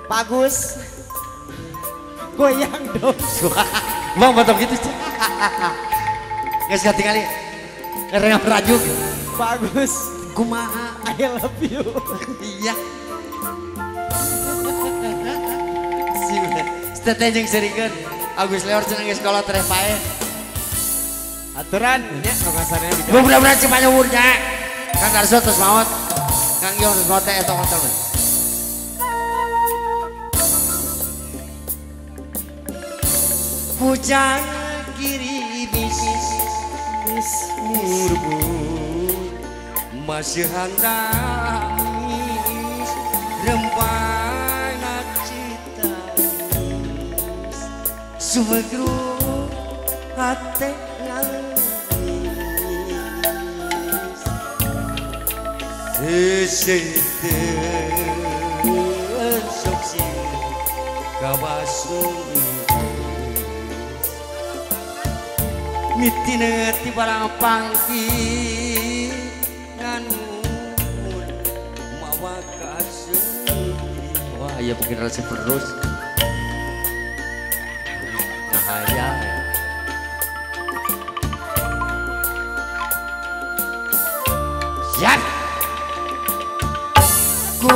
Bagus. Goyang dong. Bang mantap gitu. Geus katingali. Ngereng rajuk. Bagus. Kumaha? I love you. Iya. Si teteh jeung serikeun. Agus Leor cenah geus kolot teh pae. Aturan nya ngasarnya di. Mudah-mudahan cepatnya umurnya. Kang Darso terus maot. Kang Yong terus maot teh eta kontol. Pujang kiri bis bis murbut masih handamis rempana cita sumegru hate nangis sesete sok sieun kawasung mitine ti barang pangki nganun mawa kaseuri. Wah, iya mungkin rasa terus. Nah, ya. Siap. Ku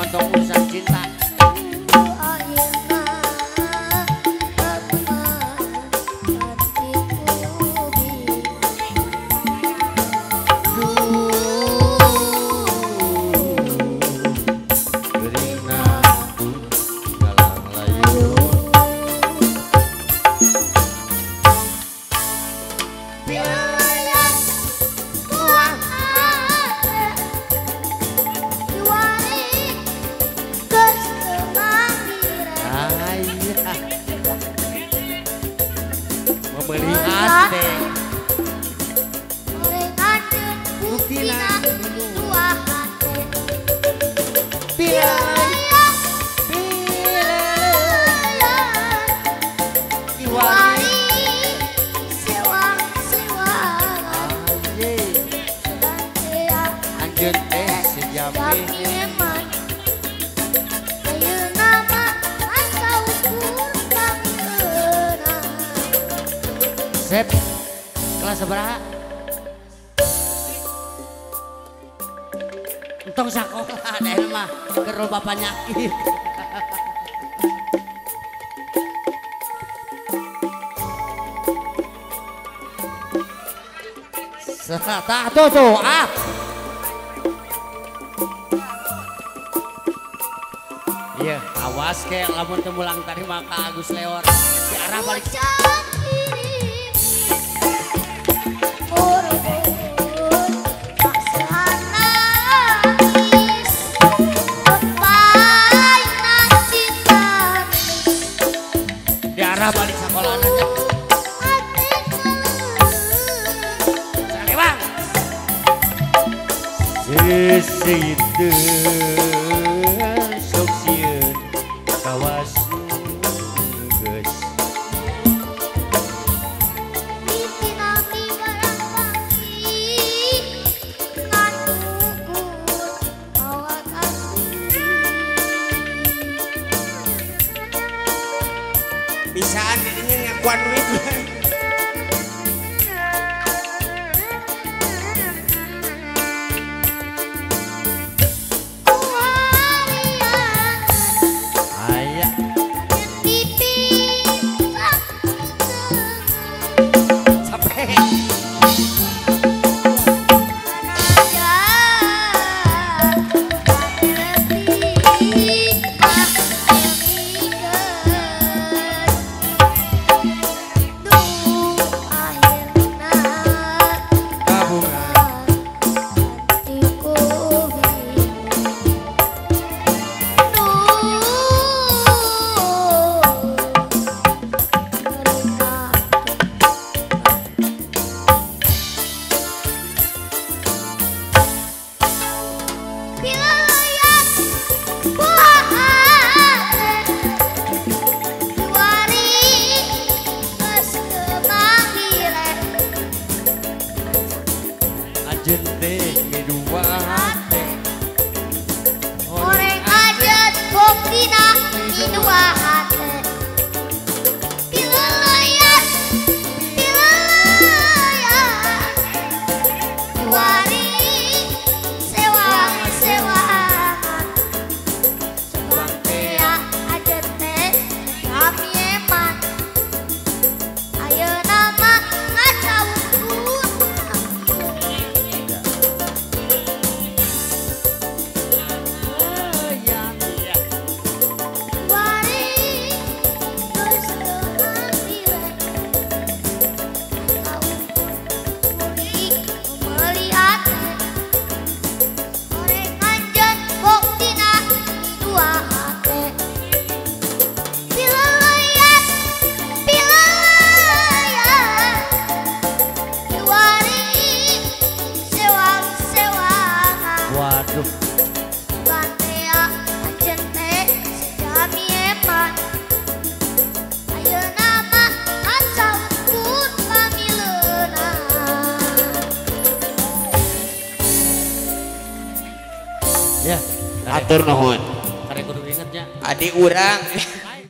urusan cinta. Sep, kelas seberapa? Entong sakola deh mah, keur bapak nyakit. Tah tuh tuh ah. Iya, awas ke lamun teu mulang tadi maka Agus Leor di arah balik. Balik sekolah aja. Sekali bang. Sisi itu sok sieun kawas geus. Bisaan dirinya ngakuan duit. Ayah. Sampai. Anjeun teh midua hate. Goreng anjeun buktina midua hate. Pileleyan, pileleyan, wari sewang-sewangan. Sebab teh anjeun teh kami eman. Ayeuna mah ngacaukeun. Wari geus teu melihat goreng anjeun buktina dua hate. Pileleyan, pileleyan, wari sewang-sewangan. Waduh. Bantea anjeun teh sejami eman. Ayeuna mah ngacaukeun pamileuna. Ya, Atur nuhun. Karek kudu ingetnya. Adik urang.